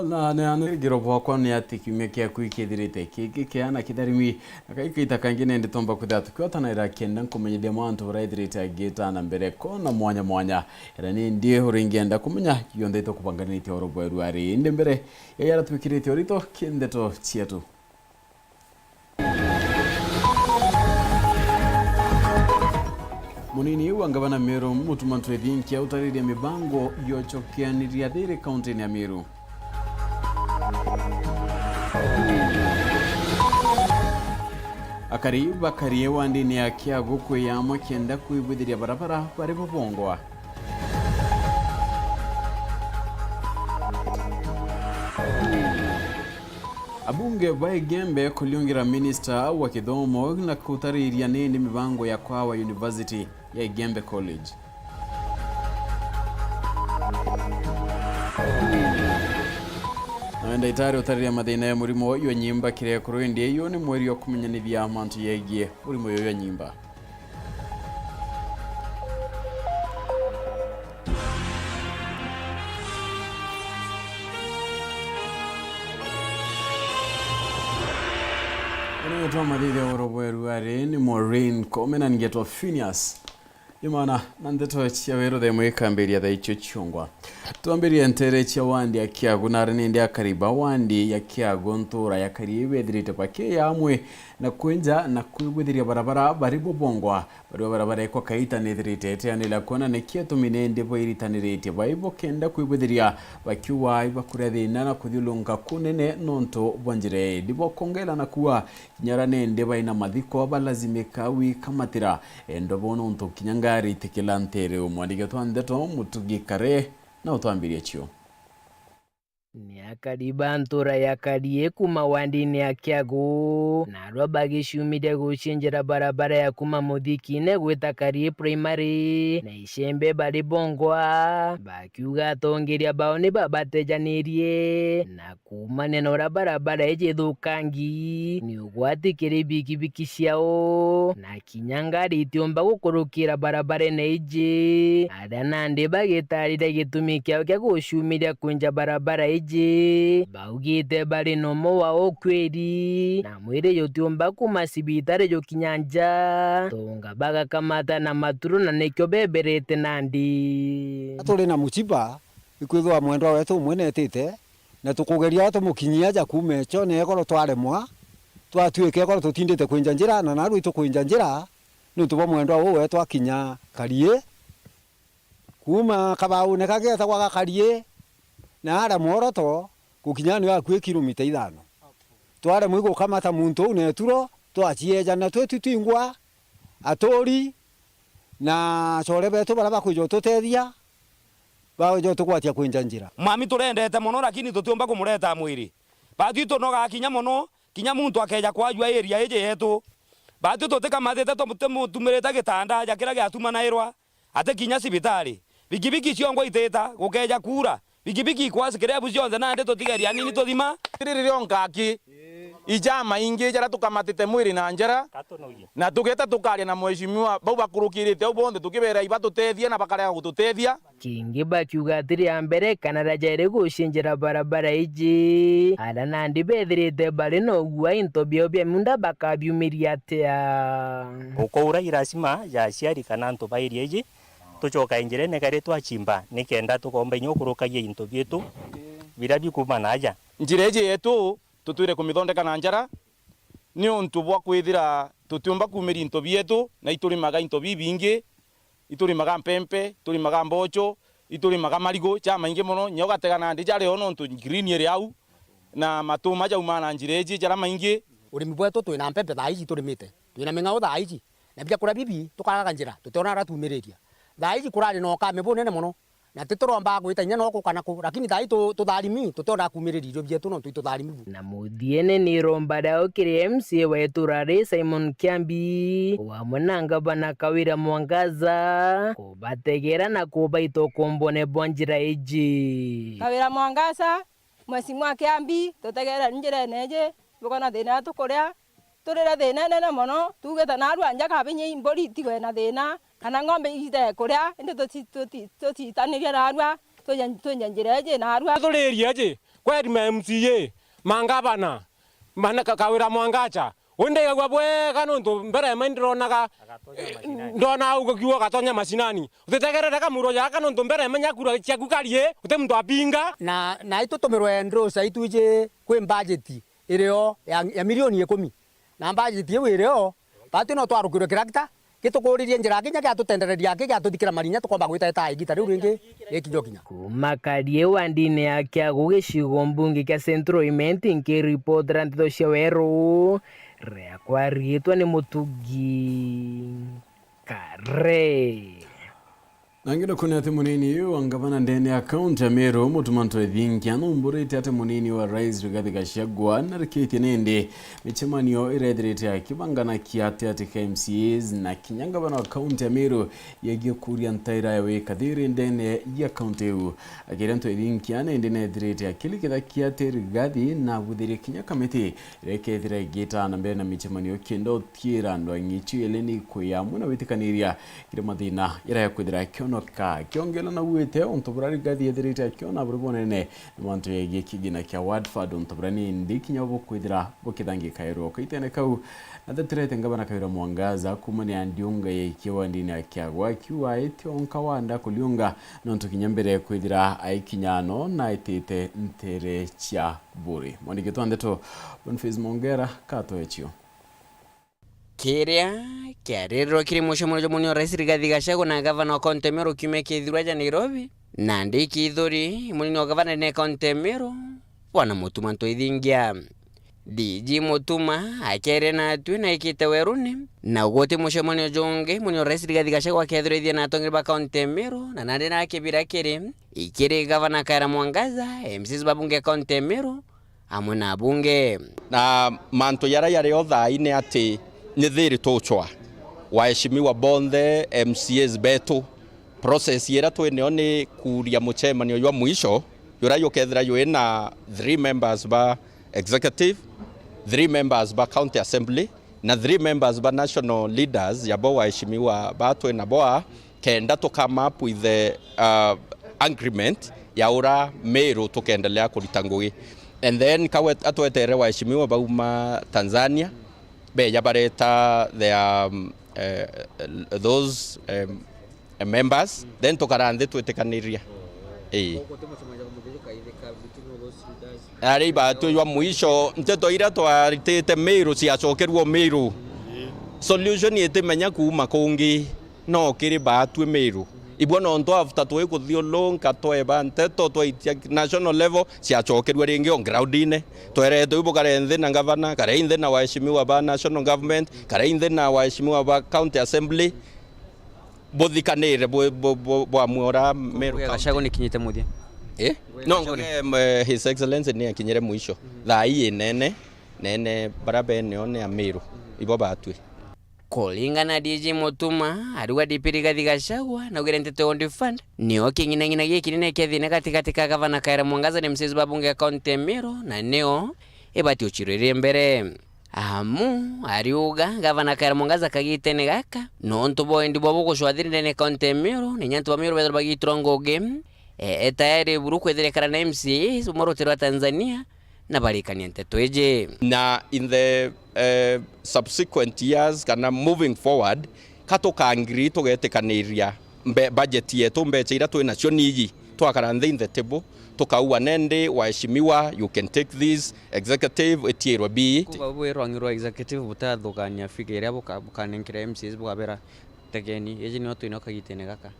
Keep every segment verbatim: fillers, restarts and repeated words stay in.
Na ni anigiro bwakwa ni ati kiumia kiaku ikithirite ki gikiana kitharimi, na kaikaita kangi ni nditomba kwithira tukiotanaira kenda nkumenyithia mantu baria ithirite agita na mbere kona mwanya mwanya. Era ni ndi uringienda kumenya yonthe itukubanganitie oro bweru ari. Indi mbere ya yara twikirite urito ki ndeto cietu. Munini wa ngavana Meru, Mutuma Ntwethinkia, utaririe mibango yocokeaniria thiri kauntini ya Meru. Akari bakarie wandini ya Kiagu kwiyamwe kenda kwibwithiria barabara bari bubongwa. Abunge ba Igembe kuriungira minista wa kithomo na kutariria nindi mibango ya kwawa University ya Igembe College. Nawe ndagitari utariria mathina ya murimo uyu wa nyimba kirekuru, indi uyu ni mweri wa kumenyanithia mantu yegie murimo uyu wa nyimba. Uni twamathiithia oro bweru ari ni Maureen Kome na ningetwa Phineas. Imana na ndeto cia weru themu ikambiria thaa icio ciongwa. Twambirie ntere cia wandi ya Kiagu, nari nindi akari ba wandi ya Kiagu ntura ya Karie bethirite bakiya amwe na kwinja na kwibwithiria barabara bari bubongwa. Barua barabara ikwa kaita nithirite itianira kuona niki itumi nindi bairitaniritie baibo kenda kwibwithiria bakiuga ibakuria thina na kuthiulunka kunene nontu bwa njira ii. Ndibokongela na kuua kinya ara nindi baina mathiko balazimika gwikamatira endo bo nontu kinya ngari itikila ntere. Umwandiki twa ndeto Mutugi Kare na utwambirie cio. Ni akari ba ntura ya Karie kuma wandini ya Kiagu, narua bagiciumiria gucienjera barabara ya kuma Muthikine gwita Karie Primary, na icembe bari bongwa, bakiuga atongeria bao ni babatejanirie, na kuumania na uria barabara iji ithukangi, ni ugwati kiri bikibiki ciao, na kinya ngari itiumba gukurukira barabarene iji, aria nandi bagitariria gitumi kiao kia guciumiria kwinja barabara iji. Baugite bari na umwe wa ukwiri, na mwiri jutiumba kuma cibitari jukinya nja, tunga bagakamata na maturu, na nikio beberete nandi. Turi na muciba, ikwithwa mwendwa wetu umwe netite, na tukugeria tumukinyia aja kuuma eco, na ekoro twaremwa, twatuika ekoro tutindite kwinja njira, na narua itukwinja njira, niuntu bwa mwendwa uu wetu akinya Karie. Kuuma kabaune kagetagwa ga Karie, na aria mworoto, gukinya ni akui kilomita ithano. Twaremwa igukamata muntu uu na eturo, twacieja na twetu twingwa aturi na acore betu baria bakwija ututethia, baja utugwatia kwinja njira. Mami turendete mono, lakini tutiumba kumureta mwiri. Batwi tunogaa kinya mono, kinya muntu akeja kwajua area iji yetu. Batwi tutikamatite, tu-, tumutumirite gitanda ja kiria giatumanairwa, ati kinya cibitari. Bikibiki ciongwa itita, gukeja kuura. Bikibiki ikwa, skrebu cionthe nandi tutigeria anini tuthima. Riri rionka aki, ijamaingi jaria tukamatite mwiri na njara, na tugeta tukaria na mheshimiwa, bau bakurukirite au bonthe tukibera ibatutethie na bakarega gututethia. Kingi bakiuga ati ria mbere kana ria jairi gucinjira barabara iji, aria nandi bethirite bari na ugua into biao bia miunda bakabiumiria atia. Ukoura irasima ja aciari kana antu ba area iji, tucoka njirene kari twachimba, nikenda tukomba inya ukurukagia into bietu biria bikuma na aja. Njira iji yetu tutwire kumithondeka na njara, niuntu bwa kwithira tutiumba kuumiria into bietu, na iturimaga into bibingi, iturimaga mpempe, iturimaga mboco, iturimaga marigu jamaingi mono, nyo ugatega nandi jario nontu green iri au, na matuma jaumaa na njira iji jaria maingi. Urimi bwetu twina mpempe thaa iji turimite, twina ming'ao thaa iji, na biakuria bibi tukaraga njira, tutiona aria tuumiriria. Thaa iji kurari na ukame bunene mono, na tituromba gwita inya noku kana ku, lakini thaa ii tu-, tutharimi, tutiona kuumiriria irio bietu nontu itutharimi bu. Na muthiene ni iromba riao kiri M C A wa itura ri Simon Kiambi, o amwe na ngavana Kawira Mwangaza, kubategera na kubaita ukombone bwa njira iji. Kawira Mwangaza, Mheshimiwa Kiambi, tutegere njirene iji, bukona thina uria tukuria, turi na thina inene mono, tuugite narua nja kabinya imburi itigwe na thina, kana ng'ombe ite kuria, indi tuci-, tuci-, tucitaniria narua, twinja, twinja njira iji narua. Turirie aji, Kweri ma M C A, mangavana, mana ka-, Kawira Mwangacha, uu ndaigagua bwega nontu mbere ime ndironaga, ndona au gukiuga gatonya macinani. Utitegerere kamuro jaka nontu mbere ime nyakura ciaku karie, uti muntu apinga. Na, na itutumirwe ndroca itwiji kwi mbajeti irio ya, ya milioni ikumi. Na mbajeti iu irio, batwi no twarukirwe kirakita, gitukuuririe njira kinya giatutendereria aki giatuthikira marinya tukomba gwita ita igita riu ringi rikinya kinya. Kuuma Karie wandine ya Kiagu gicigo mbunge kia Central Imenti, nkiripotera nteto cia weru, riakwa riitwa ni Mutugi Kare. Na ngendo kuni ati munini wa ngavana ndene ya kaunti ya Meru, Mutuma Ntwethingia, numburite ati munini wa rais Rigathi Gachagua narikitie nindi micemanio irethirite akibangana kiati ati ka M C As na kinya ngavana wa kaunti ya Meru yegie kuria ntaira ya wikathiri ndene ya kaunti iu. Akiria Ntwethingia nindi nethirite akirikitha kiati Rigathi na buthiria kinya kamiti iria ikethira igita na mbere na micemanio kenda utiira andu a ng'ichu ili ni kwia amwe na witikaniria kiri mathina jaria jakwithira akionoka. Akiongela na gwite untu buria Rigathi ethirite akiona buri bunene ni mantu jegie kigina kia Watford, untu buria nindi kinya bukwithira bukithangika irwo kaitene kau. Natheterete ngavana Kawira Mwangaza kuumania ndiunga ya ikia wandini ya Kiagu, akiuga aiti onka wanda kuliunga nontu kinya mbere kwithira aikinya no na aitite ntere cia buri. Mwandiki twa ndeto Boniface Mongera katoecio. Kiria kiarirwe kiri mucemanio jwa munini wa rais Rigathi Gachagua na gavana wa kaunti ya Meru kiumia kithirwa ja Nairobi, nandi kithuri munini wa gavana ndene ya kaunti ya Meru, bwana Mutuma Ntwethingia. D G Mutuma akiaria na atwi na aikite weruni, na guti mucemanio jungi munini wa rais Rigathi Gachagua akethirithia na atongeria ba kaunti ya Meru, na nandi nakibira kiri ikiri gavana Kawira Mwangaza, M C As ba bunge ya kaunti ya Meru, amwe na abunge. Na mantu jaria jari o thaa ine ati ni thiri tucwa, waheshimiwa bonthe, M C As betu, process iria twinio ni kuuria mucemanio jwa mwisho, juria jukethira jwina three members ba executive, three members ba county assembly, na three members ba national leaders, jabo waheshimiwa ba twinabo aa, kenda to come up with the, uh, agreement ya ura Meru tukendelea kurita ngugi. And then kawe atwetere waheshimiwa bauma Tanzania, beja bareta their, um, eh, those, um, members, then tukara nthi twitikaniria. Ii. Ari ibatwi jwa mwisho, nteto iria twaritite Meru ciacokerua Meru. Solution itimenya kuuma kungi, no kiri batwi Meru. Ibwo nontu after twikuthiulunka tweba nteto twaitia national level, ciacokerua ringi o groundine. Twerete u bukare nthi na gavana, kare nthi na waheshimiwa ba national government, kare nthi na waheshimiwa ba county assembly. Buthikanire bu-, bu-, bu-, bwamwe ura Meru County. Gachagua nikinyite muthia. Eh? No, ngoge, em, eh, His Excellency ni akinyire mwisho. Thaa ii nene, nene bara beneo ni Ameru. Ibo batwi. Kuringana na D G Mutuma, ariuga D P Rigathi Gachagua naugire nteto ya Old Fund nio king'inang'ina gikinene kia thina gatigati ka gavana Kawira Mwangaza na M C As ba bunge ya kaunti ya Meru, na nio ibati ucirwiria mbere. Amu ariuga gavana Kawira Mwangaza kagitene gaka, nontu bwa wendi bwa bugucwathiri ndene ya kaunti ya Meru, na inya antu ba Meru bethirwa bagiitirwa ngugi, e, e tayari buru kwithirekana na M C As bumwe rutere rwa Tanzania, na barikania nteto iji. Na in the, eh, subsequent years kana moving forward, ka tuka agree tugetikaniria mbe-, budget yetu, mbecha iria twi nacio niji, twakara nthi in the table, tukaua nendi waheshimiwa, you can take this, executive, itiirwe be it. Kuuga bwi rwang'i rwa executive butathukania figure iria buka-, bukanenkera M C As bukabera, tegeni, iji nio twina kagitene gaka.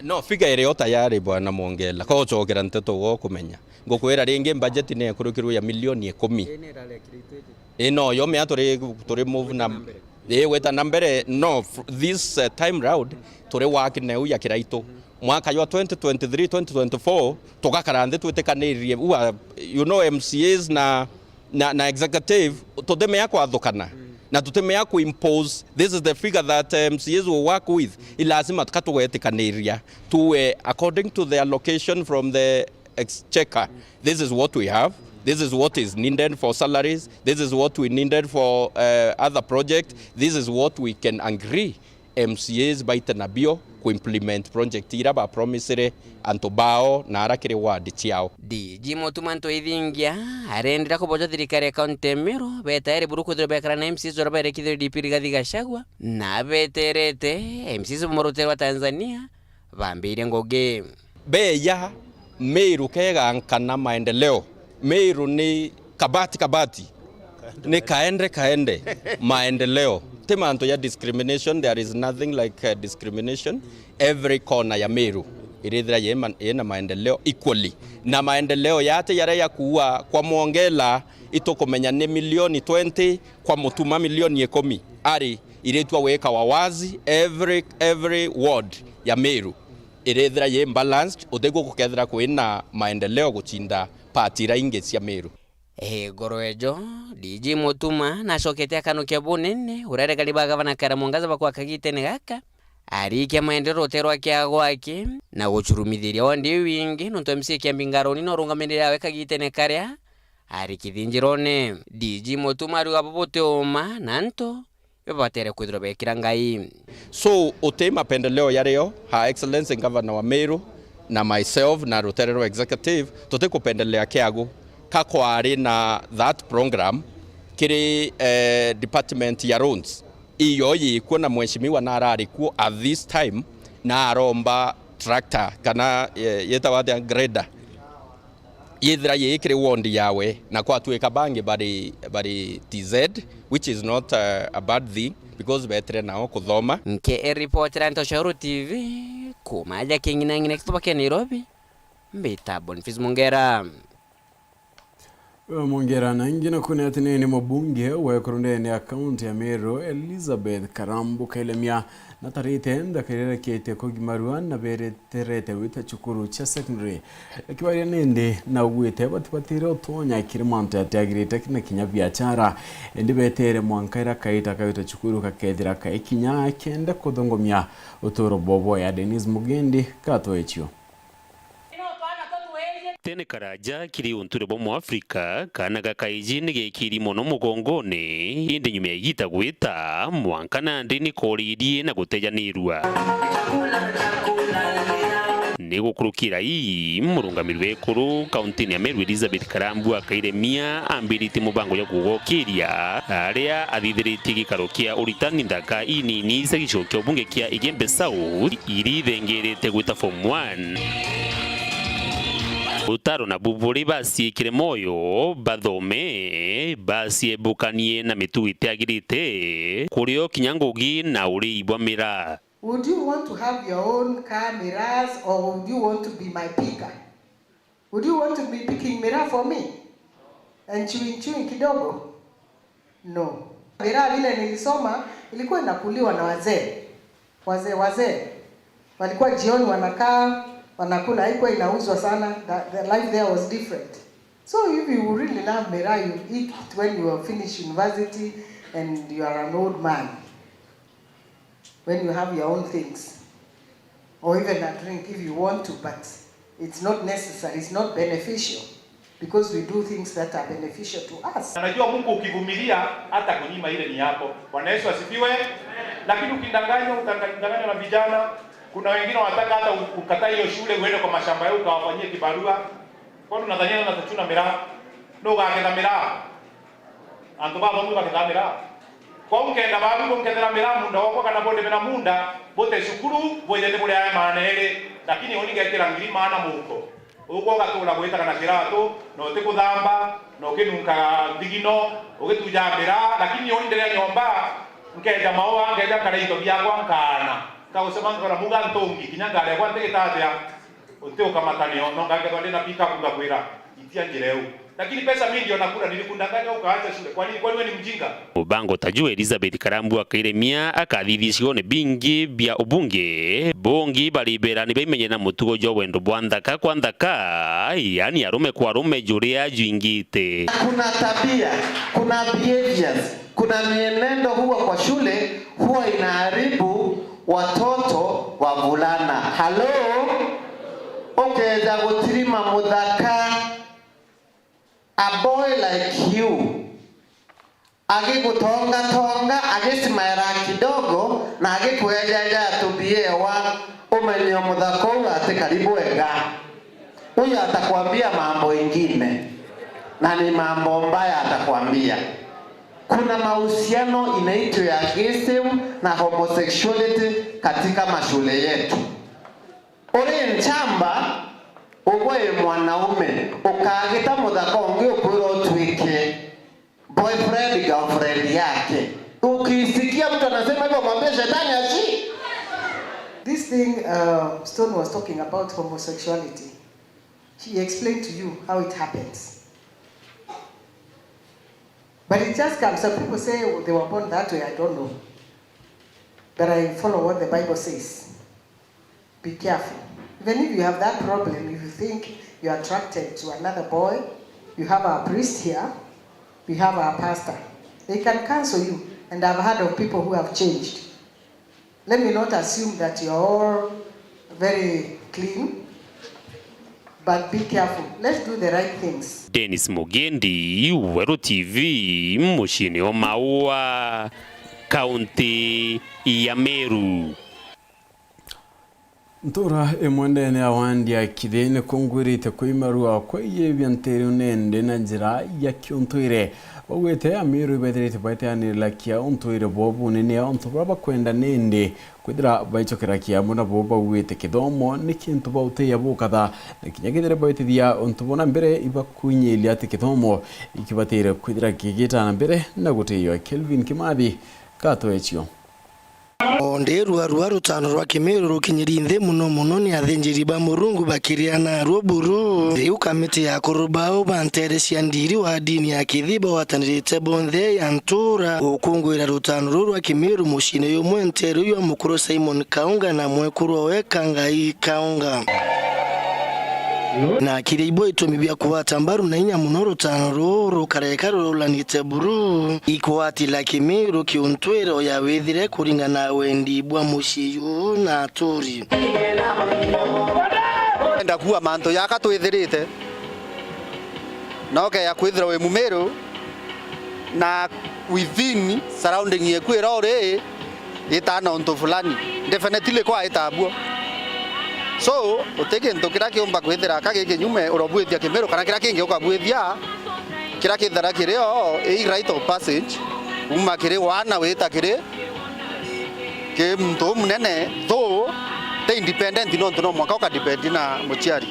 No, figure iri o tayari, Bwana Mwongela, ka ucokera nteto uga ukumenya. Ngukwira ringi, budget ni ekurukirwe ya milioni ikumi. Ii, ni irarekiritwe iji. Ii, no, yo mea turi, turi move na, na mbere. Ii, gwita na mbere, no, f-, this, uh, time round, turi work na u ya kiraitu. Mwaka jwa twenty twenty-three, twenty twenty-four, tugakara nthi twitikanirie, u a, you know, M C As na na, na executive, tutimea kwathukana. Na tutimea ku impose, this is the figure that, eh, M C As will work with. I lazima ka tugetikaniria. Tuwe according to the allocation from the exchequer. This is what we have. This is what is needed for salaries. This is what we needed for, eh, other project. This is what we can agree. M C As baite na bio ku implement project ira ba promisire antu bao na ara kiri ward ciao. D G Mutuma Ntwithingia arendera kuboja thirikari ya kaunti ya Meru betaere buru kwithirwa bekara na M C As uria baerekithirie D P Rigathi Gachagua na beterete M C As bo rutiri rwa Tanzania bambirie ngugi. Beya Meru kegankana maendeleo. Meru ni kabati kabati. Ni kaende kaende. Maendeleo. Ti mantu ya discrimination, there is nothing like, uh, discrimination. Every corner ya Meru irithira yina maendeleo equally. Na maendeleo yate yaria yakuua kwa mwongela itukumenya ni milioni twenty kwa Mutuma milioni ikumi. Ari iritwa wika wa wazi every, every ward ya Meru. Irithira yi balanced, utiguo gukethira kwina maendeleo guchinda part ira ingi cia Meru. Iguru ejo, D G Mutuma nacokete akanukia bunene uria aregani ba gavana Kawira Mwangaza bakwa kagitene gaka, arikia maendeleo rutere rwa kiago gwake na gucurumithiria wandi iu ingi, nontu M C A Kiambi Ngaruni no urungamirire awe kagitene karia ari kithinjirone. D G Mutuma ariuga bo buti uma na antu ibatere kwithirwa bekira ngai. So, uti mapendeleo yario, Her Excellency Governor wa Meru na myself na rutere rwa executive, tutikupendelea kiagu ka kwari na that program kiri, eh, department ya roads. Iyo yikuo na mheshimiwa na arari kuo at this time na aromba tractor kana, eh, yetagwa atia, grader. Yithira yii kiri ward yawe, na kwatuika bangi bari, bari T Z, which is not, uh, a bad thing, because betire nao kuthoma. Nke eripotera Ntoshoro T V, kuuma aja king'inang'ina kituba kia Nairobi, mbita Boniface Mungera. Mungera na ingi na kuneatini ni mubunge wa ekuru ndene ya kaunti ya Meru, Elizabeth Karambu Kailemia, natarite nthaka iria ireketie kugimarua na bere terete gwita cukuru cia secondary. Akibaria nindi na ugwite batibatire utonya kiri mantu yatiagirite na kinya biachara. Indi betere mwanka ira kaita kawita cukuru kakethira kai kinya kenda kuthongomia uturo bobo ya Dennis Mugendi katoecio. Tene karaja kiri unture bwa Mwafrika, kaana ga kaiji ni gekiri mono mugongone, indi nyuma ya igita gwita, mwanka nandi ni koririe na gutejanirua. Ni gukurukira ii, murungamiri w'ekuru kauntini ya Meru Elizabeth Karambu Akairemia ambiritie mubango jwa kugokiria aria athithiritie gikaro kia uritani nthaka inini cia gicigo kia ubunge kia Igembe South, iria ithengerete gwita form one. Utaro nabu buri baciikire moyo, bathome, baciebukanie na mitugo itiagirite, kurio kinya ngugi na urii bwa miraa. Would you want to have your own car, mirahs, or would you want to be my picker? Would you want to be picking miraa for me? And chewing, chewing kidogo? No. Miraa vile nilisoma, ilikuwa inakuliwa na wazee. Wazee, wazee. Walikuwa jioni wanakaa, wanakula. Haikuwa inauzwa sana. The, the life there was different. So if you really love miraa, you eat it when you are finished university and you are an old man. When you have your own things, or even a drink if you want to, but it's not necessary, it's not beneficial, because we do things that are beneficial to us. Najua Mungu ukivumilia hata kunyima ile ni yako. Bwana Yesu asifiwe. Lakini ukidanganywa, utadanganywa na vijana, kuna wengine wanataka hata u-, ukatae hiyo shule uende kwa mashamba yao ukawafanyie kibarua. Kwani unadhania nani atachuna miraa? Nuu ugagetha miraa? Antu bathomi bagethaa miraa. Kwou nkenda babu bunkethera miraa munda wakwa kana bundimira munda, bute cukuru, bwije ni buria maana eri, lakini uni ngekira ngiri maana muhuko. Ugwe ugatura gwitaga na kiratu, na utikuthamba, na ukinunkaga nthigino, ugitujaga miraa, lakini uni ndiria nyomba, nkeja maua, nkeja nkara into biakwa, nkaana. Nkagusema nkora muga ntungi, kinya ngaria kwa ntigita atia, uti ukamatanio, no ngakethwa ndi na pick up ngakwira, itia njira iu. Lakini pesa mingi unakula, nilikudanganya ukaacha shule. Kwa nini? Kwani wewe ni mjinga? Mubango ta juu Elizabeth Karambu Akairemia akathithia icigoone bingi bia ubunge, bungi baribera ni baimenye na mutugo jwa wendo bwa nthaka kwa nthaka, yaani arume kwa arume juria jwingite. Kuna tabia, kuna behaviors, kuna mienendo huwa kwa shule huwa inaharibu watoto wavulana. Halo? Ukeja gutirima muthaka, a boy like you, agigutongatonga, agismaira kidogo, Na agikwejaja atubiewa, umenye muthaka uu ati karibu wega. Huyo atakwambia mambo ingine, na ni mambo mbaya atakwambia. Kuna mahusiano inaitwa ya gayism na homosexuality katika mashule yetu. Uri nchamba, ugwe wi mwanaume, ukagita muthaka ungi ukwira utuike boyfriend, girlfriend yake. Ukisikia mtu anasema hivyo, mwambie shetani ashi. This thing, uh, Stone was talking about homosexuality. She explained to you how it happens. But it just comes. Some people say, "Oh, they were born that way." I don't know. But I follow what the Bible says. Be careful. Even if you have that problem, if you think you're attracted to another boy, you have our priest here, we have our pastor. They can counsel you. And I've heard of people who have changed. Let me not assume that you're all very clean, but be careful. Let's do the right things. Dennis Mugendi, Weru T V, muciini wa Maua, kaunti ya Meru. Ntuura imwe ndene ya wandi ya Kithi ni kungwirite kwimarua kwiyibia nteere nende na njira ya kiuntwire. Baugite Amiru ibethirite baiteanirira kia untwire bwao bunene ya untu buria bakwenda nende kwithira baicokera kiamwe nabo baugite kithomo ni kintu bautiia bukatha, na kinya kethira baitithia untu buna mbere ibakunyiria ati kithomo ikibatire kwithira kigita na mbere na gutiiwa. Kelvin Kimathi, Kato ecio. O ndi rua rua rutano rwa Kimiru rukinyiri nthi muno muno ni athinjiri ba Murungu bakiriana ruo buru. Riu kamiti ya akuru bao ba nteere cia ndiri wa dini ya Kithi bagwatanirite bonthe ya ntura gukunguira rutano ruu rwa Kimiru muciini jumwe nteere jwa mukuru Simon Kaunga na mwekuru owe Kangai Kaunga. Na kiria ibo itumi bia kugwata mbaru na inya muno rutano ruu rukareka rurulanite buru, ikugwatira Kimiru kiuntwiro ya withire kuringana na wendi bwa mucii juu na aturi. Enda kuuga mantu jaka twithirite, na ukeya kwithirwa wi Mumiru, na within surrounding yeku iria uri, itaana untu fulani, definitely kwa itabuo. So, uti kintu kiria kiumba kwithira ka gi kinyume urobwithia Kimiru, kana kiria kingi ukabwithia, kiria kithira kiri o i rite of passage, kuuma kiri wana wita kiri, ki muntu umunene, though ti independent, nontu no mwanka ukadepend na muciari.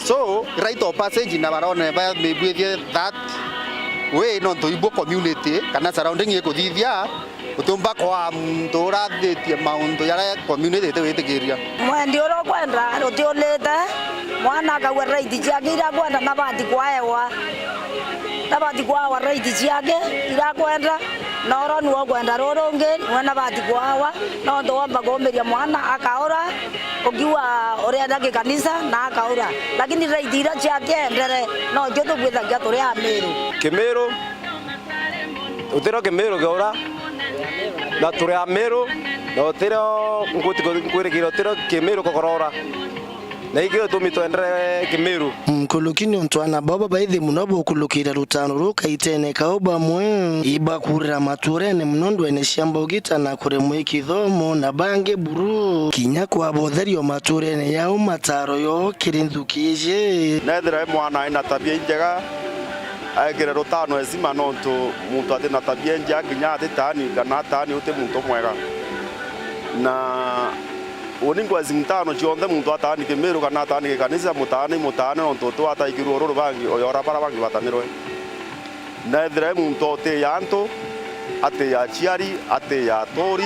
So, rite of passage na barone bamibwithie that way, nontu ibuo community kana surrounding ikuthithia, utiumba kwa muntu urathitie mauntu jaria community itiwitikiria. Mwendi uria ukwenda rutiulite, mwana akagua right ciake iria akwenda, nabati kwaewa. Nabati kwaewa right ciake iria akwenda, na oro niwe ukwenda rurungi, niwe nabati kwaewa, nontu womba kuumiria mwana akaura, ukiuga urienda gikanisa na akaura. Lakini right iria ciake endere, no cio tukwithagia turi Amiru. Kimiru, utirio Kimiru kiura, na turi Amiru, na utirio nkuti nkwirikira utirio Kimiru kukorora. Na ikio gitumi twendere Kimiru. Nkuruki niuntu aana bao babaithi muno bukulukira rutano ruu kaitene kau, bamwe ibakurira maturene muno ndwene cia mbugita na kuremwa i kithomo, na bangi buru kinya kwabotherio maturene yao mataro yo kiri nthuki iji. Nethira i mwana ina tabia injega, aikire rutano heshima, nontu muntu ati na tabia injega kinya atitaani kana ataani uti muntu mwega. Na Uni ngwezi ntano cionthe, muntu ataani Kimiru kana ataani gikanisa, mutaani, mutaani, nontu uti wataikirue ururu bangi, oyora bara bangi batanirwe. Na ethira i muntu utiia antu, atiia aciari, atiia aturi,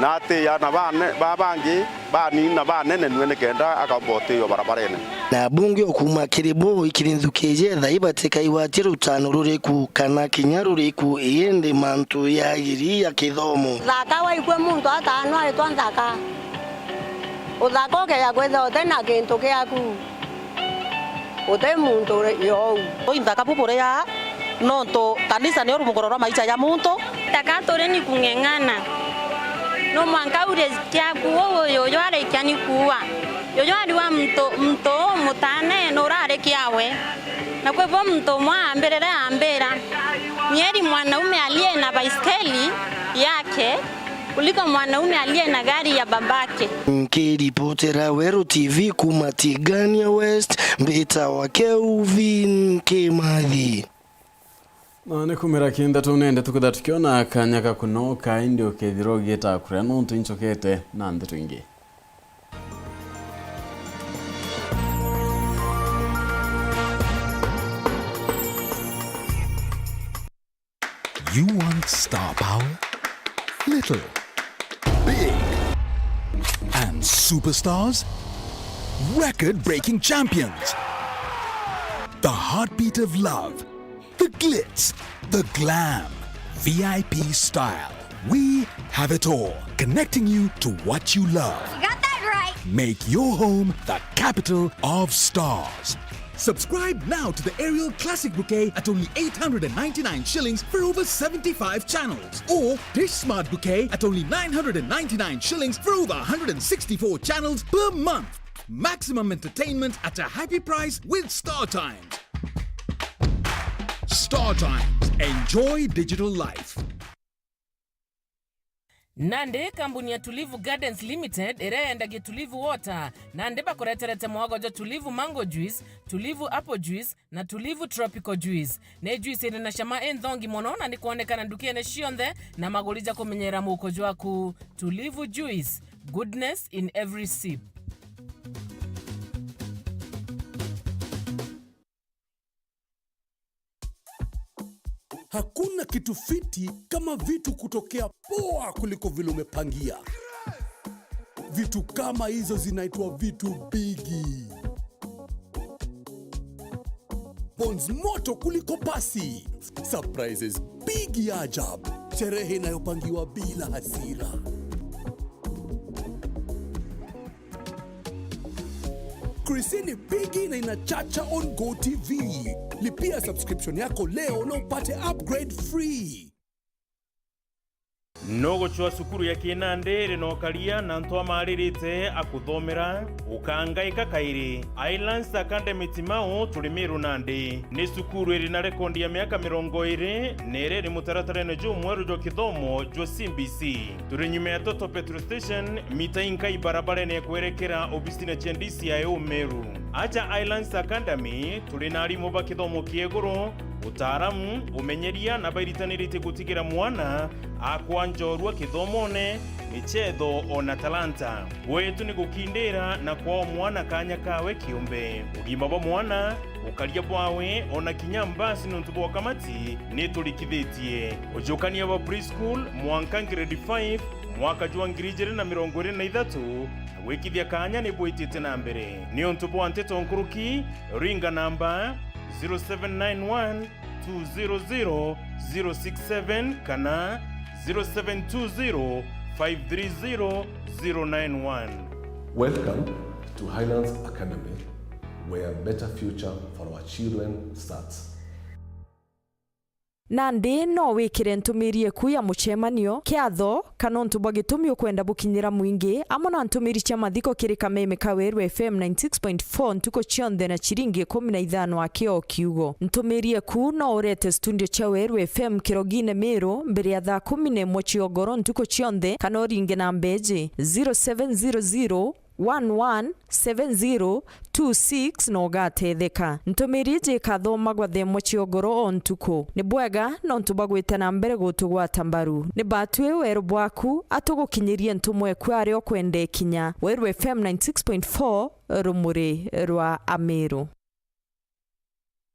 na atiia aana bane-, ba bangi, banini na banene, nue nikenda akomba utiiwa barabarene. Na abunge o kuuma kiri bo ikiri nthuki iji etha ibatikaiwatie rutano ruriku kana kinya ruriku, indi mantu ya agiri ya kithomo. Nthaka waikue muntu ataanwa aitwa nthaka. Uthaka ukeya kwithirwa uti na kintu giaku. Uti muntu uri-, you. Ui nthaka bu buria, nontu kanisa niyo rumugoro rwa maisha ya muntu. Taka turi ni kung'eng'ana. No mwanka urie kiaku, uu yuyu arikia ni kuua. Yuyu ari wa mtu, mtu uu mutane nurari kiawe. Na kwi bo mtu umwe aambirire aambira, "Nyeri mwanaume aliye na baiskeli yake Kuliko mwanaume aliye na gari ya babake. Nkiripotera Weru T V kuma Tigania West, mbitawa Kelvin Kimathi. Na ni kumira kinda tunende tukutha tukiona kanya ga kunoka, indi ukethirwa ugiita kuria nontu incokete na ndeto ingi. You want star power? Little. Big. And superstars? Record-breaking champions. The heartbeat of love. The glitz. The glam. V I P style. We have it all. Connecting you to what you love. You got that right. Make your home the capital of stars. Subscribe now to the Aerial Classic Bouquet at only eight hundred and ninety-nine shillings for over seventy-five channels, or Dish Smart Bouquet at only nine hundred and ninety-nine shillings for over one hundred and sixty-four channels per month. Maximum entertainment at a happy price with StarTimes. StarTimes. Enjoy digital life. Nandi kambuni ya Tulivu Gardens Limited iria yendagia Tulivu Water, nandi bakureterete mwago jwa Tulivu Mango Juice, Tulivu Apple Juice na Tulivu Tropical Juice. Ni juice iri na cama inthongi mono na ni kwonekana ndukene cionthe na maguri ja kumenyera muuko jwaku. Tulivu Juice, goodness in every sip. Hakuna kitu fiti kama vitu kutokea poa kuliko vile umepangia. Vitu kama hizo zinaitwa vitu bigi. Bonds moto kuliko pasi. Surprises bigi ya ajabu. Sherehe inayopangiwa bila hasira. Krisini bigi na inachacha on Go T V. Lipia subscription yako leo na upate upgrade free. Nugucwa cukuru ya kinandi iri na ukaria na antu amaririte akuthomera, ukangaika kairi. Islands Academy Timau turi Miru nandi. Ni cukuru iri na rekondi ya miaka mirongo iri na iri iri mutaratarene jumweru jwa kithomo jwa C B C. Turi nyuma ya Total Petrol Station, mita inkai barabarene ya kwerekera obisine cia D C I U Meru. Aja Islands Academy, turi na arimu ba kithomo kia iguru, utaaramu, umenyeria na bairitaniritie gutigira mwana akwa njorua kithomone, michetho, ona talanta. Gwetu ni gukindira na kwaa mwana kanya kawe kiumbe. Ugima bwa mwana, ukaria bwawe, ona kinya mbasi nontu bwa ukamati ni turikithitie. Ujukania bwa preschool mwanka grade five, mwaka jwa ngiri ijiri na mirongo iri na ithatu, na gwikithia kanya ni bwitite na mbere. Niuntu bwa nteto nkuruki, ringa namba zero seven nine one two zero zero zero six seven kana zero seven two zero five three zero zero nine one. Welcome to Highlands Academy, where a better future for our children starts. Nandi no wikire ntumiri eku ya mucemanio, kiatho, kana untu bwa gitumi ukwenda bukinyira mwingi, amwe na ntumiri cia mathiko kiri kameme ka Weru F M ninety six point four ntuku cionthe na ciringi ikumi na ithano aki o kiugo. Ntumiri eku no urete studio cia Weru F M Kirogine Miru mbere ya thaa kumi na imwe cia ugoro ntuku cionthe, kana uringe namba iji, zero seven zero zero one one seven zero two six, na ugatetheka. Ntumiri iji ikathomagwa thaa imwe cia ugoro o ntuku. Ni bwega nontu bwa gwita na mbere gutugwata mbaru. Ni batwi weru bwaku, atugukinyirie ntumwa eku aria ukwenda ikinya. Weru F M ninety six point four, rumuri rwa Amiru.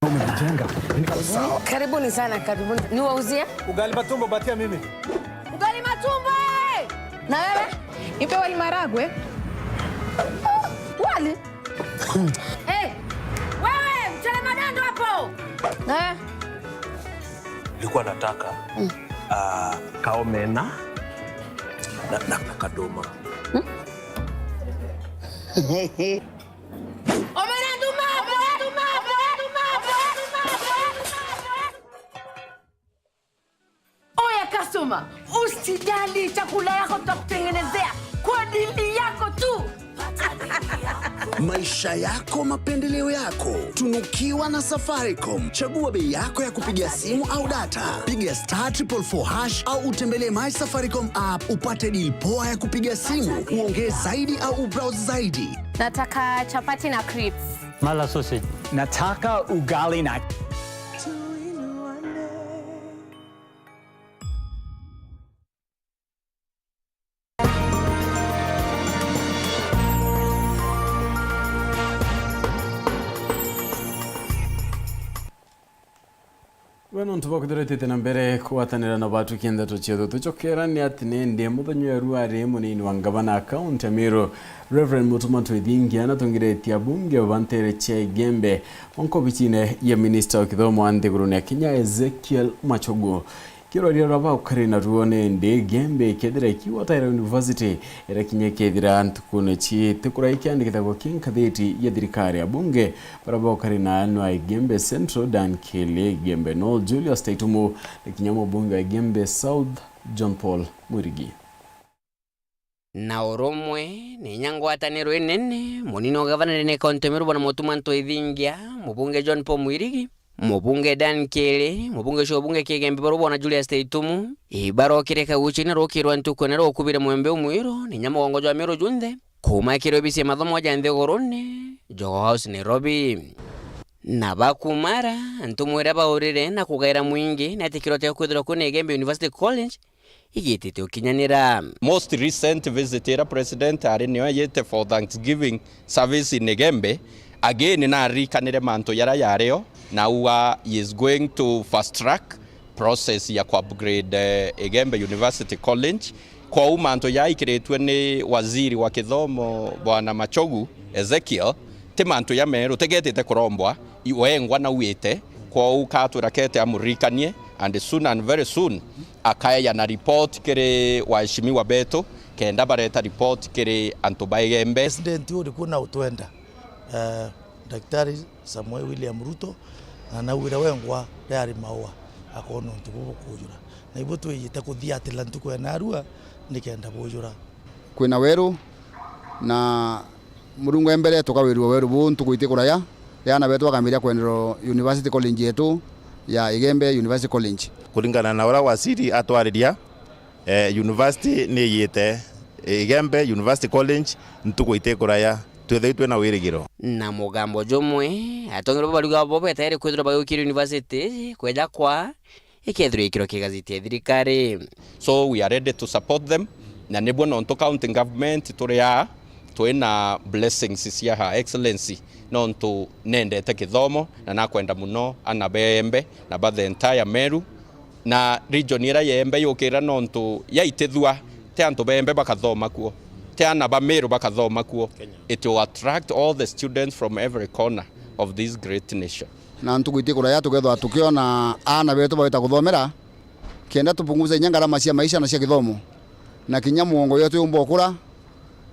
Umejijenga. Niko sawa. Karibuni sana, karibuni. Niwauzie? Ugali matumbo, patia mimi. Ugali matumbo, eh! Na wewe? Nipe wali maragwe. Wali? Eh, wewe, mchele madando hapo. Eh? Nilikuwa nataka, ah, kaomena na, na, na kadoma. Omena nduma, omena nduma, omena nduma, omena nduma, omena nduma. Oya customer, usijali, chakula yako tutakutengenezea kwa dili yako tu. Maisha yako, mapendeleo yako. Tunukiwa na Safaricom. Chagua bei yako ya kupiga simu au data. Piga star triple four hash au utembelee My Safaricom app upate deal poa ya kupiga simu, uongee zaidi au ubrowse zaidi. Nataka chapati na crips. Mala sausage. Nataka ugali na We nontu bwa kwithirwa itite na mbere kugwatanira na batu kienda tucietho tucokera ni ati nindi muthenya wa rua ari munini wa ngavana kaunti ya Meru, Reverend Mutuma Twithingia, natongeretie abunge ba ntere cia Igembe o nkobicine ya minista wa kithomo wa nthigurune ya Kenya, Ezekiel Machogu. Kiroria ura baukari naruo nindi Igembe ikethira ikiwa taira university, ira kinya ikethira ntukune ciiti kuria ikiandikithagwa ki nkathiti ya thirikari. Abunge bara baukari na anwa Igembe Central, Dan Kili, Igembe North, Julius Taitumu, na kinya mubunge wa Igembe South, John Paul Mwirigi. Na urumwe, ni inya ngwataniro inene, munini wa gavana ni kaunti ya Meru Bwana Mutuma Ntwithingia, mubunge John Paul Mwirigi, mubunge Dan Kili, mubunge cio bunge kia Igembe Baru Bwana Julius Taitumu, ibarokire kaguchini rukirwa ntuku na rukubire mwembe umwiru, ni inya mugongo jwa Meru junthe, kuuma kiri obisi ya mathomo ja nthigurune, Jogoo House, Nairobi. Na bakumara, ntumu iria baurire na kugaira mwingi ni ati kiroti gia kwithirwa kwina Igembe University College igitite ukinyanira. Most recent visit ira president ari nio eyite for Thanksgiving service in Igembe, again naririkanire mantu jaria jario, na auga he is going to fast track process ya ku upgrade, eh, Igembe University College. Kwou mantu jaikiritue ni waziri wa kithomo Bwana Machogu Ezekiel, ti mantu jameru, tigetite kurombwa, i-, wengwa nauite. Kwou katwira kete amuririkanie, and soon and very soon akaeja na report kiri waheshimiwa betu, kenda bareta report kiri antu ba Igembe. President uri ku na utwenda, eh, Daktari Samuel William Ruto, na naugire wengwa riari maua akona untu bubu bukujura. Na ibu twijite kuthiatira ntuku ya narua nikenda bujura. Kwina weru, na Murungu e mbere tukawirua weru buu ntuku iti kuraya, riana betu bakambiria kwenderwa University College yetu ya Igembe University College. Kuringana na uria waziri atwariria, eh, university ni iyite, eh, Igembe University College ntuku iti kuraya, twithirwe twina wirigiro. Na mugambo jumwe, atongeri ba bariuga bo betayari kwithirwa bagiukira university kweja kwa ikethirwa ikiro kia gazeti ya thirikari. So we are ready to support them, na nibwo nontu county government turi aa, twina blessings cia Her Excellency, nontu nendete kithomo na nakwenda muno ana ba Igembe na ba the entire Meru, na region ira ya Igembe yukira nontu yaitithua, ti antu ba Igembe bakathoma kuo, ti ana ba Meru bakathoma kuo. It will attract all the students from every corner of this great nation. Na ntuku iti kuraya tukethwa tukiona aana betu bawita kuthomera, kenda tupunguze inya ngarama cia maisha na cia kithomo, na kinya mugongo yetu yumba ukura,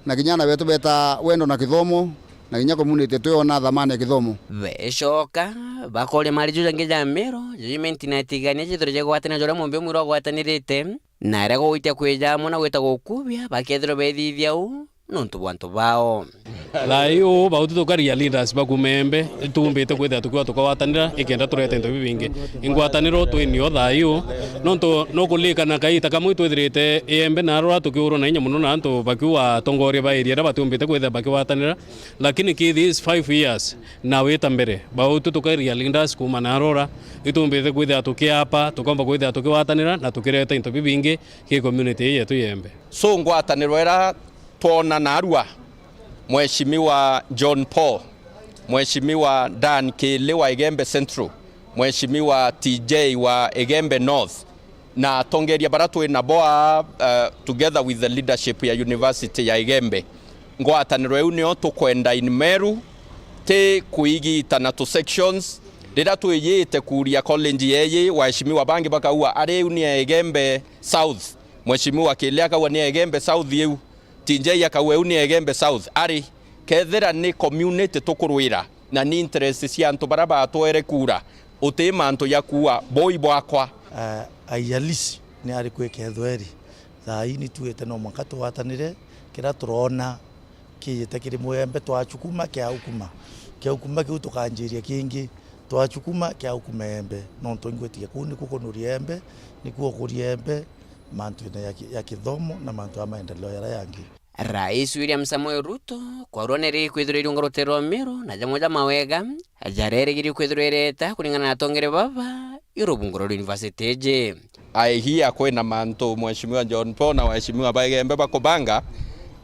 na kinya aana betu beta wendo na kithomo, na kinya community yetu yona thamani ya kithomo. Becoka bakoria mari ju jangi ja Meru, judgment na itigania jithire jagwatania juria mumbi umwira ugwatanirite, na aria gugwitia kwija amwe na gwita gukubia, bakethirwa bethithia uu nontu bwa antu bao. Thaa ii uu, bautu tukaria leaders ba kuuma Igembe, itumbite kwithira tukiwa tukagwatanira, ikenda turete into bibingi. Ingwataniro twinio thaa ii uu, nontu nukuririkana kaita kamwe itwithirite Igembe na Arora tukiurwa na inya mono na antu bakiuga atongoria ba area iria batiumbite kwithira bakigwatanira, lakini ki these five years, na wita mbere, bautu tukaria leaders kuuma na Arora, itumbite kwithira tukiapa, tukomba kwithira tukigwatanira na tukireta into bibingi ki community ii yetu ya Igembe. So ngwataniro ira twona narua, Mheshimiwa John Paul, Mheshimiwa Dan Kili wa Igembe Central, Mheshimiwa T J wa Igembe North, na atongeria bara twi nabo aa, uh, together with the leadership ya University ya Igembe. Ngwataniro iu nio tukwenda in Meru, ti kuigitana tu sections. Riria twiyite kuria college yeyi, waheshimiwa bangi bakauga, ari iu ni ya Igembe South, Mheshimiwa Kili akauga ni ya Igembe South iu, T J akauga iu ni ya Igembe South. Ari, kethira ni community tukurwira, na ni interest cia antu bara batwere kura, uti mantu ja kuuga, boi bwakwa. Eh, aiyalisi ni ari kwikethwa eri. Thaa ii ni tuite no mwanka tugwatanire, kiria turona kiijite kiri mwembe, twachukuma kiaukuma. Kiaukuma kiu tukanjiria kingi, twachukuma kiaukuma embe. Nontu ingwitikia kuu niku kunuria embe, niku ukuria embe, mantuine ya ki-, ya kithomo na mantu ya maendeleo jaria yangi. Rais William Samoei Ruto kwarua neri kwithirwa iriunga rutere rwa Meru na jamwe ja mawega jaria erigiri kwithirwa ireta kuringana na atongeri baba i rubungo rwa university iji. I hear kwina mantu Mheshimiwa John Paul na waheshimiwa ba Igembe bakubanga,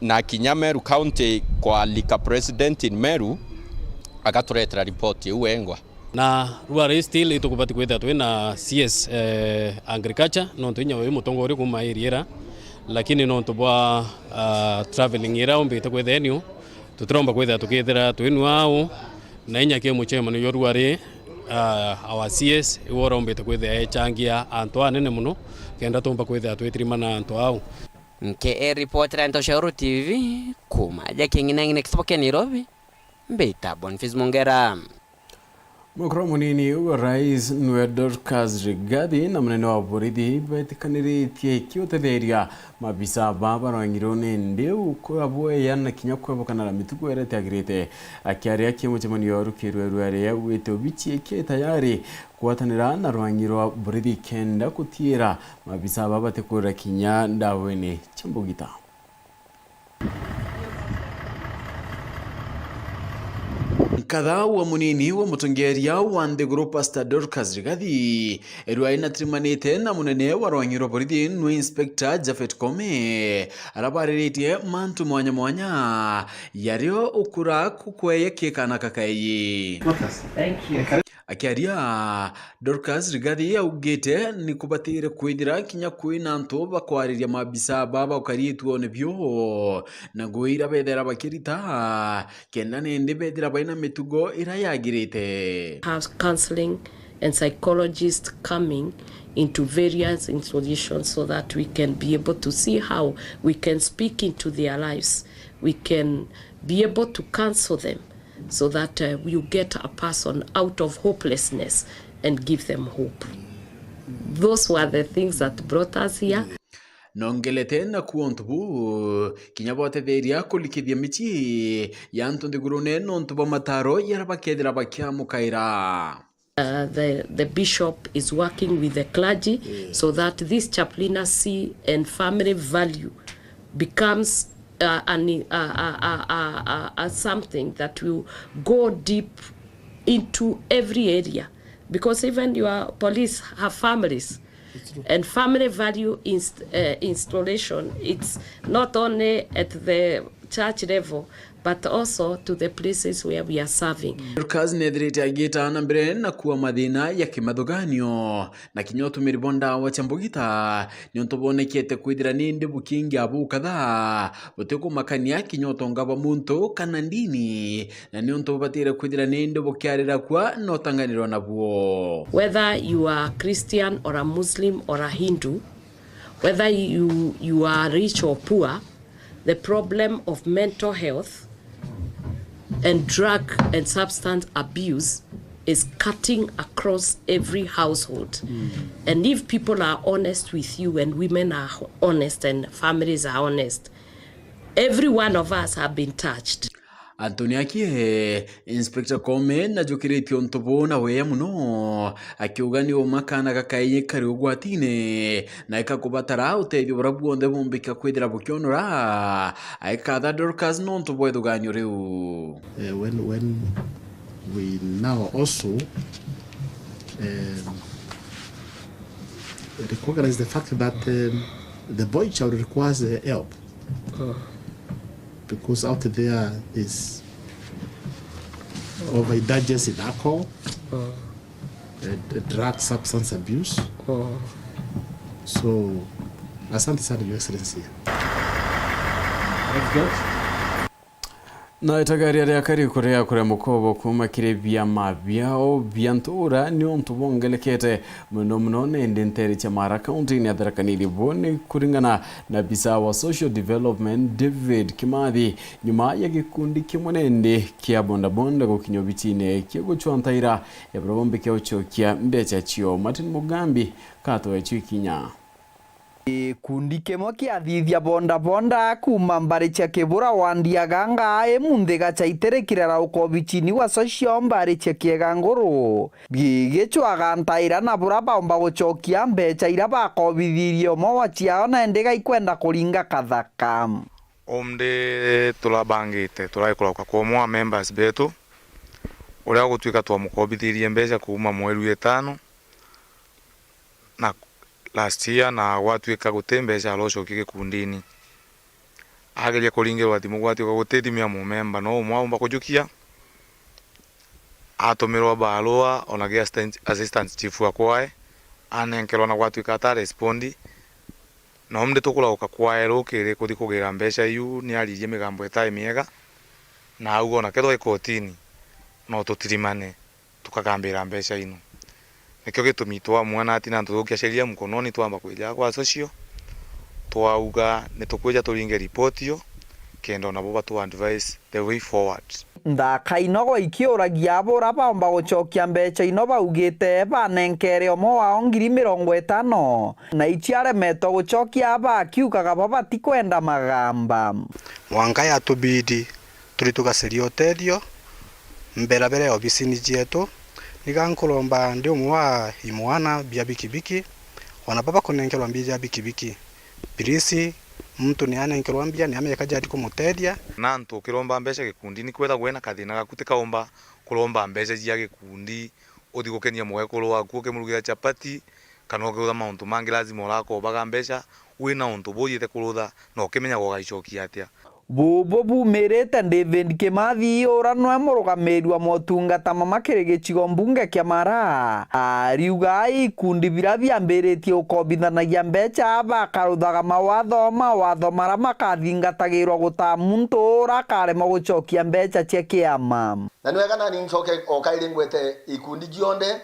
na kinya Meru County kwalika president in Meru agaturetera report iu wengwa. Na ruari still itukubati kwithira twina C S, eh, agriculture, nontu inya wi mutongoria kuuma area ira, lakini nontu bwa, ah, travelling ira umbite kwithira eniu, tutiromba kwithira tukithira twinua au, na inya ki mucemanio jwa ruari, ah, our C S iwe urombite kwithira echangia antu anene muno, kenda tumba kwithira twitirimana antu au. Nke e ripotera nto cia Uru T V kuuma ja king'inang'ina kitobo kia Nairobi, mbita Boniface Mongera. Mukuru munini wa rais niwe Dorcas Rigathi na munene wa borithi betikaniritie kiutetheria mabisa ba barwang'irwe nindi ukabweya na kinya kwebukana na mitugo iria itiagirite. Akiaria ki mucemanio rukirwe rwaria wite ubichi ki tayari kugwatanira na rwang'i rwa borithi kenda gutiira mabisa ba batikurira kinya ndaweni cia mbugita. Nkatha wa munini wa mutongeria wa nthiguru Pastor Dorcas Rigathi, rwai natirimanite na munene wa rwang'i rwa borithi nwe Inspector Japhet Koome, arabariritie mantu mwanya mwanya yario ukura kukweye kikana kakai. Thank you. Akiaria, Dorcas Rigathi augite ni kubatire kwithira kinya kwina antu bakwariria mabisa baba ukari ituone bio na ngugi iria bethera bakirita, kenda nindi bethira baina mitugo iria yagirite. Have counseling and psychologists coming into various institutions so that we can be able to see how we can speak into their lives, we can be able to counsel them so that, uh, you get a person out of hopelessness and give them hope. Those were the things that brought us here. Nongelete naku untu buu, kinya botetheria kurikithia micii ya antu nthigurune nontu bwa mataro jaria bakethira bakiamukaira. Uh, the, the bishop is working with the clergy so that this chaplaincy and family value becomes, uh, an, uh, uh, uh, uh, uh, uh, something that will go deep into every area, because even your police have families. And family value inst-, uh, installation, it's not only at the church level, but also to the places where we are serving. Dorcas nethirite agita na mbere na kua mathina ya kimathuganio na kinya utumiri bwa ndawa cia mbugita, niuntu bwonekete kwithira nindi bukingia bukatha butikumakania kinya utonga bwa muntu kana ndini, na niuntu bubatire kwithira nindi bukiarira kua na utanganirwa nabuo. Whether you are Christian or a Muslim or a Hindu, whether you, you are rich or poor, the problem of mental health and drug and substance abuse is cutting across every household. And if people are honest with you and women are honest and families are honest, every one of us have been touched. Anthony Akie, Inspector Koome najukiritie untu buu na wea muno, akiuga ni uma kaana gakai kari ugwatine na ikakubatara utethio buria bwonthe bumbika kwithira bukionora. Aikatha Dorcas nontu bwa ithuganio riu. Eh, when, when we now also, um, recognize the fact that, um, the boy child requires, uh, help. Because out there is overindulgence in alcohol, uh, drug substance abuse. So, asante sana, Your Excellency. Na itagaria ria kari kuria kuria mukobo kuuma kiri biama biao bia ntura ni untu bongelekete muno muno, nindi nteere cia Mara County ni atharakaniri bo ni kuringana na bisa wa social development David Kimathi, nyuma ya gikundi kimwe nindi kia bondabonda gukinya obicine kia gucwa ntaira ya buria bombi kia ucokia mbeca cio. Martin Mugambi katoe cio ikinya. Gikundi kimwe kiathithia bondabonda kuuma mbari cia Kibura wa Ndiaganga, imunthi gachaitiri kirara ukobichini gwa Socio mbari cia Kieganguru, gigicwaga ntaira na bura baumba gucokia mbecha ira bakobithirie umwe wa ciao, na indi gaikwenda kuringa kathaka. Umthi turabangite, turai kurauka kwa umwe wa members betu, uria gutwika twamukobithirie mbecha kuuma mweri wa itano na last year, na gwatwika guti mbecha arocokia gikundini. Ageria kuringirwa thimu, gwatwika guti thimu ya mumemba, no umwe aumba kujukia, atumirwa barua ona gi assistant, assistant chief wa kwae, anenkerwa na gwatwika ata respondi. Na umthi tukurauka kwae rukiri kuthi kugira mbecha iu, ni aririe migambo itai miega, na auga ona kethwa i kotini, no tutirimane, tukagambira mbecha ino. Nikio gitumi twamwona ati na ntuthukia sheria mkononi, twamba kwija gwa Socio, twauga ni tukwija turinge report iyo, kenda ona bo batu advise the way forward. Nthaka inogo ikiuragia bura baumba gucokia mbecha ino baugite banenkere umwe wao ngiri mirongo itano, na icio aremetwe gucokia bakiugaga bo batikwenda magamba. Mwanka yatubidi turi tugacaria utethio mbere bere obisini cietu. Niga nkuromba ndi umwe wa imwana bia bikibiki, ona baba kunenkerwa mbi ja bikibiki. Please, muntu ni anenkerwa mbia, ni ameka jati kumutethia. Na antu ukiromba mbeca gikundini, kwethagwa wina kathina gaku, tikaumba kuromba mbeca cia gikundi, uthi gukenia mwekuru waku, ukimurugira chapati, kana ukirutha mauntu mangi, lazima urakobaga mbeca wina untu bujite kurutha, na ukimenyaga ugaicokia atia. Bubu bumirite David Kimathi, ura nwe murugamiri wa motungata mama kiri gicigo mbunge kia Mara. Ariuga ikundi bira biambiritie gukobithanagia mbecha, bakaruthaga mawatho, mawatho mara makathingatagirwa gutaa muntu ura akaremwa gucokia mbecha cia kiama. Na ni wega nani ncoke o kairi ngwete ikundi cionthe,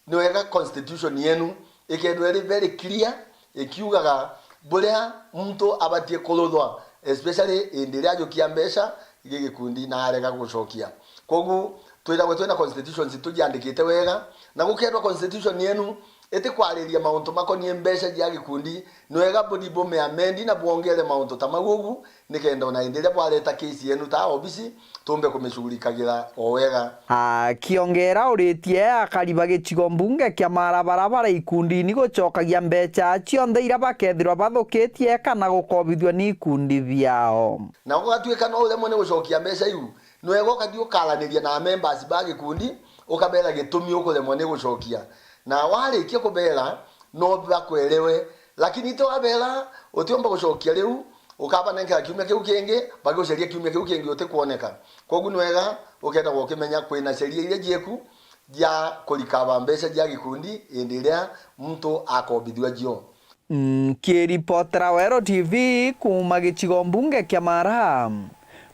ni wega constitution yenu ikethirwa iri very clear, ikiugaga buria muntu abatie kuruthwa, especially indi iria ajukia mbeca gi gikundi na arega gucokia. Koguo twithagwe twina constitutions tujiandikite wega, na gukethirwa constitution yenu itikwariria mauntu makonie mbeca cia gikundi, ni wega buthi bumiamendi na bwongere mauntu ta mau ugu, nikenda ona indi iria bwareta case yenu ta obisi, tumbe kumicugurikagira o wega. Akiongera uritie akari ba gicigo mbunge kia Mara bara bara ikundini gucokagia mbeca cionthe iria bakethirwa bathukitie kana gukobithua ni ikundi biao. Na gugatuika no uremwe ni gucokia mbeca iu, ni wega ukathi ukaraniria na members ba gikundi, ukabera gitumi ukuremwa ni gucokia. Na warikia kubera, no bakwerewe. Lakini ti wabera, utiumba gucokia riu, ukabanenkera kiumia kiu kingi, bagiguceria kiumia kiu kingi utikwoneka. Koguo ni wega ukethagwa ukimenya kwina sheria iria jieku ja kurikaba mbeca ja gikundi indi iria muntu akobithua cio. Nkiripotera Weru T V kuuma gicigo mbunge kia Mara,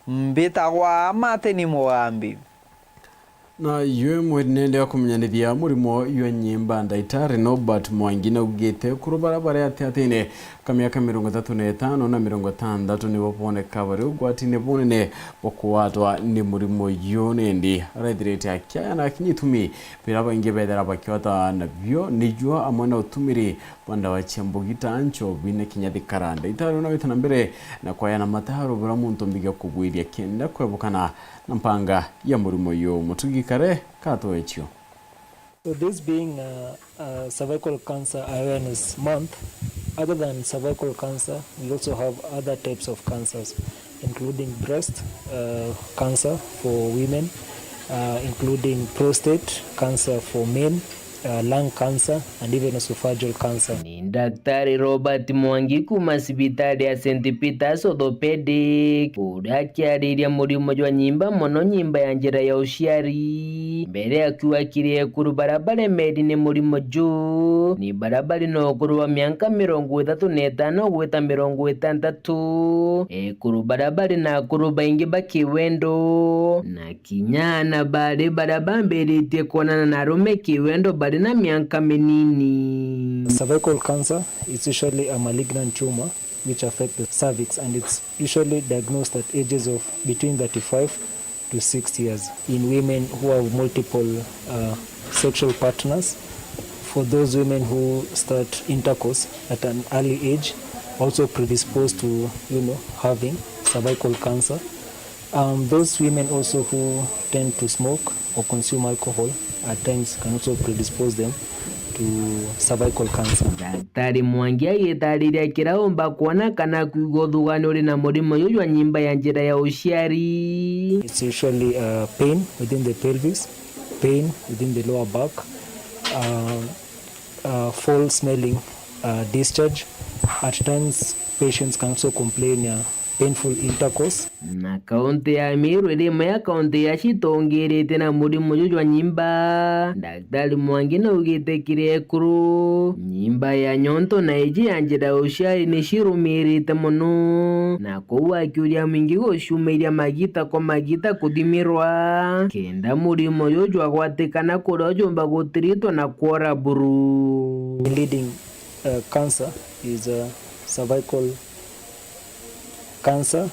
mbitagwa Martin Mugambi. Na ywe mweri nende wa kumenyanithia murimo ywa nyimba, Ndaitari Norbert Mwangi naugite kurubara baria atiatine ka miaka mirongo ithatu na itano na mirongo itandatu nibo boneka bari ugwatine bunene bwa kugwatwa ni murimo yu, nindi araithirite akiaya na akinya itumi biria baingi bethera bakiota nabio nijuo amwe na utumiri bwa ndawa cia mbugi ta nchobi na kinya thikara. Ndaitari una wita na mbere na kwayana mataro bura muntu mbiga kubwithia kenda kwebukana na mpanga ya murimo yu. Mutugi Kare katoechio. So this being a, a cervical cancer awareness month, other than cervical cancer, we also have other types of cancers, including breast uh, cancer for women, uh, including prostate cancer for men, uh, lung cancer, and even esophageal cancer. Ni Daktari Robert Mwangi kuuma cibitari ya Saint Peter's Orthopedic, uria akiariria murimo jwa nyimba, mono nyimba ya njira ya uciari. Mbere akiuga kiri ekuru baria baremeri ni murimo ju, ni baria bari na ukuru bwa mianka mirongo ithatu na itano gwita mirongo itantatu, ekuru baria bari na akuru baingi ba kiwendo, na kinya ana bari baria bambiritie kwonana na arume kiwendo bari na mianka minini. Cervical cancer is usually a malignant tumor which affect the cervix, and it's usually diagnosed at ages of between thirty-five to sixty years in women who have multiple uh, sexual partners For those women who start intercourse at an early age, also predisposed to, you know, having cervical cancer. Um, those women also who tend to smoke or consume alcohol at times can also predispose them to cervical cancer. Daktari Mwangi agitariria kiraumba kwona kana kwigua uthugani uri na murimo uyu jwa nyimba ya njira ya uciari. It's usually, uh, pain within the pelvis, pain within the lower back, uh, uh, foul smelling, uh, discharge. At times, patients can also complain, uh, painful intercourse. Na kaunti ya Meru iri imwe ya kaunti iria citongirite na murimo uyu jwa nyimba. Daktari Mwangi naugite kiri ekuru, nyimba ya nyonto na iji ya njira ya uciari ni cirumirite mono, na kou akiuria mwingi guciumiria magita kwa magita kuthimirwa, kenda murimo uyu jwagwatikana kuria ujumba gutiritwa na kwora buru. Leading, uh, cancer is, uh, cervical cancer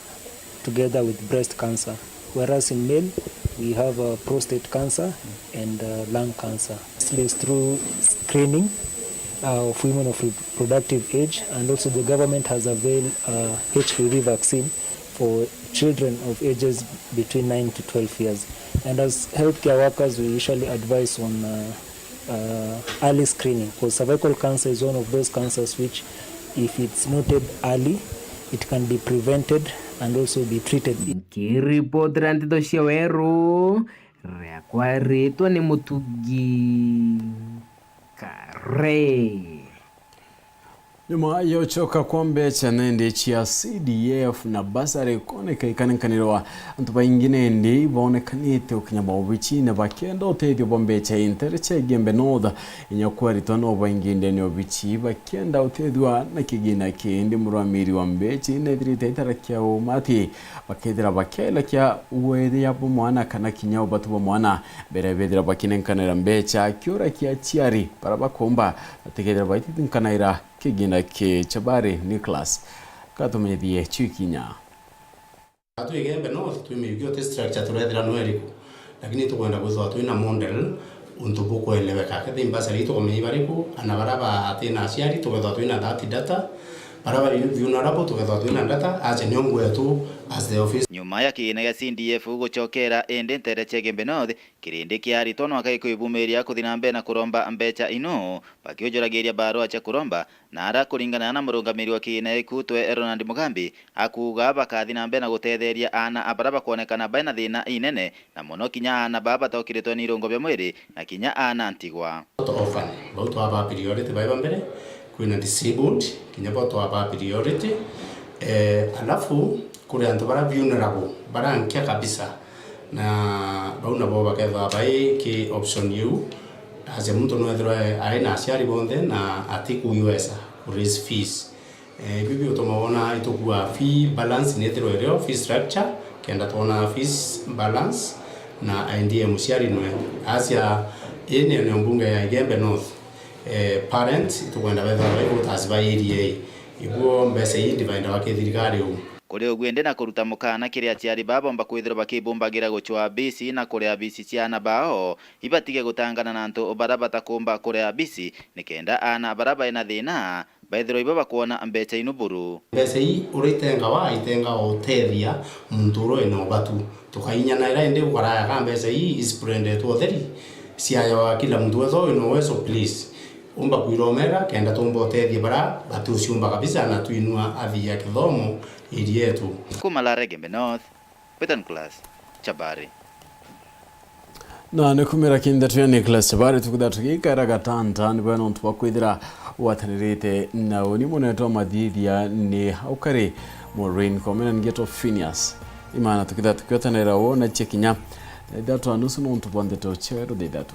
together with breast cancer, whereas in male we have, uh, prostate cancer and, uh, lung cancer. This is through screening, uh, of women of reproductive age, and also the government has availed, uh, H P V vaccine for children of ages between nine to twelve years. And as healthcare workers, we usually advise on, uh, uh, early screening, because cervical cancer is one of those cancers which, if it's noted early, it can be prevented and also be treated. Nkiripotera nteto cia Weru, riakwa ritwa ni Mutugi Kare. Nyuma ya ucoka kwa mbeca nende cia C D F na bursary kwoneka ikanenkanirwa, antu baingi nende ibonekanite ukinya maobici na bakienda utethio bwa mbeca intere cia Igembe North, inya kwa aritwa no baingi ndene obici bakienda utethua na kigina kindi. Murwamiri wa mbeca inethirite itara kia umati bakethira bakielekia uweria bwa mwana kana kinya ubatu bwa mwana mbere bethira bakinenkanira mbeca kiura kia aciari bara bakomba batikethira baititinkanaira. Kigina ki Chabari Nicholas katumenyithie ciu ikinya. Twi Igembe North, twi Miugio, ti structure turethira no iriku, lakini tukwenda kwithirwa twina model untu bukweleweka. Kethi mbasari tukumenya ibariku, ana bara batina aciari tukethirwa twina that data, bara bari vulnerable tukethirwa twina data, acha nio ngwetu as the office. Nyuma ya kigina gia C D F gucokera indi ntere cia Igembe North, kirindi kia aritwa nwaka gikwibumiria kuthi na mbere na kuromba mbeca ino, bakiujuragiria barua cia kuromba, na ara kuringana na murungamiri wa kigina gikutwe Ronald Mugambi, akuuga bakathi na mbere na gutetheria aana a bara bakwonekana baina thina inene, na mono kinya aana baa batokiritwe ni irungo bia mwiri, na kinya aana ntigwa. Not orphan, bau twaba priority bai ba mbere, kwina disabled, kinya bo twaba priority. Eh, alafu kuri antu bara vulnerable, bara nkia kabisa, na bau nabo bakethwa bai ki option iu. Acha muntu no ethirwa ari na aciari bonthe na atikuiwesa ku raise fees. Eh, ibi biutuma wona itukua fee balance ni ithirwe irio, fee structure, kenda twona fees balance na I D A muciari nwe. Acha ii ni eneo mbunge ya Igembe North, eh, parent itukwenda bethirwa bai voters ba area ii. Ibuo mbeca ii ndivaindawa ki thirikari uu. Kuri uguo indi na kuruta mukaana kiri aciari baa bomba kwithirwa bakibumbagira gucwaa bisi na kuria bisi cia aana bao, ibatige gutangana na antu bara batakumba kuria bisi, nikenda aana bara bai na thina baithirwa ibo bakwona mbeca inu buru. Mbeca ii uria itengawa, itengawa utethia muntu uria wina ubatu. Tukainyanaira indi ukaraya ka mbeca ii isprendetwe utheri, ciayawa kila muntu wethwa wina uwezo, please. Umba kwiromera kenda tumba utethia bara batiuciumba kabisa na twinua athii a kithomo area yetu. Kuma Lare Igembe North, Peter Nicholas, Chabari. Na ni kumira kindeto ya Nicholas Chabari tukitha tugikara gatanta ni bwena untu bwa kwithira gwatanirite na uni munene twa mathithia ni haukari Maureen Komena ngeto Phineas. Imana tukitha tukiotanira wona cia kinya na ithatu na nusu nontu bwa ndeto cia weru thaa ithatu.